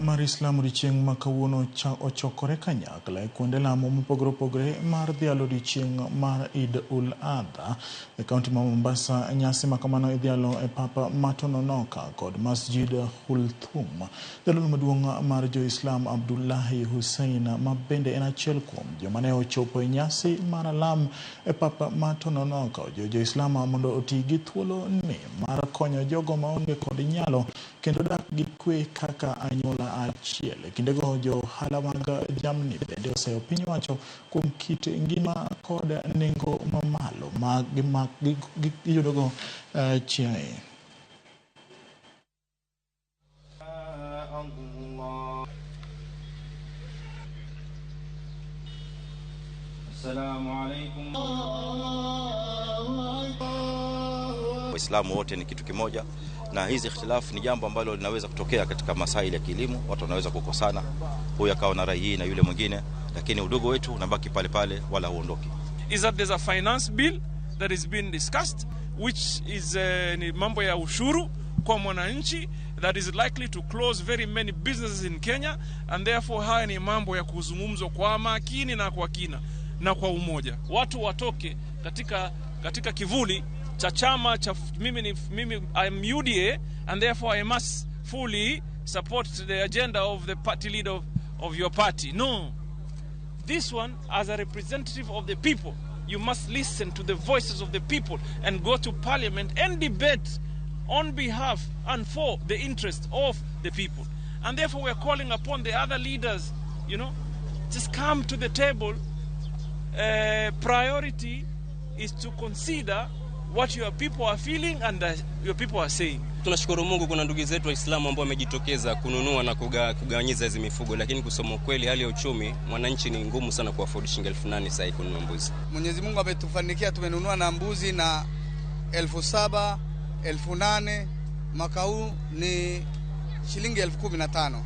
Mar Islam odiochieng' ma kawuono ochokore kanyakla e kuonde lamo mopogore opogore mar dhialo odiochieng' mar Eid ul Adha e kaunti ma Mombasa. Nyasi ma kamano idhialo e pap ma Tononoka kod Masjid Hulthum. Jadolo maduong' mar jo-Islam Abdullahi Hussein, ma bende en achiel kuom joma ne ochopo e nyasi mar alam e pap ma Tononoka, ojiwo jo-Islam mondo oti gi thuolo ni mar konyo jogo maonge kod nyalo kendo dak gi kwe kaka anyuola achiel. E kindego jo ohala mag jamni bende oseyo piny owacho kuom kit ngima kod nengo mamalo ma giyudogo chiaye. Waislamu wote ni kitu kimoja, na hizi ikhtilafu ni jambo ambalo linaweza kutokea katika masaili ya kielimu. Watu wanaweza kukosana, huyu akawa na rai hii na yule mwingine, lakini udogo wetu unabaki pale pale, wala huondoki. Is that there's a finance bill that is being discussed, which is ni mambo ya ushuru kwa mwananchi that is likely to close very many businesses in Kenya, and therefore haya ni mambo ya kuzungumzwa kwa makini na kwa kina na kwa umoja. Watu watoke katika kivuli cha chama cha mimi I am UDA, and therefore I must fully support the agenda of the party leader of your party. No. This one, as a representative of the people, you must listen to the voices of the people and go to parliament and debate on behalf and for the interest of the people. And therefore we are calling upon the other leaders, just come to the table. Priority is to consider what your people are feeling and your people are saying. Tunashukuru Mungu kuna ndugu zetu Waislamu ambao wamejitokeza kununua na kugawanyiza hizi mifugo, lakini kusema kweli hali ya uchumi mwananchi ni ngumu sana ku afford shilingi 8,000 sasa kununua mbuzi. Mwenyezi Mungu ametufanikia, tumenunua na mbuzi na 7,000, 8,000, mwaka huu ni shilingi 15,000.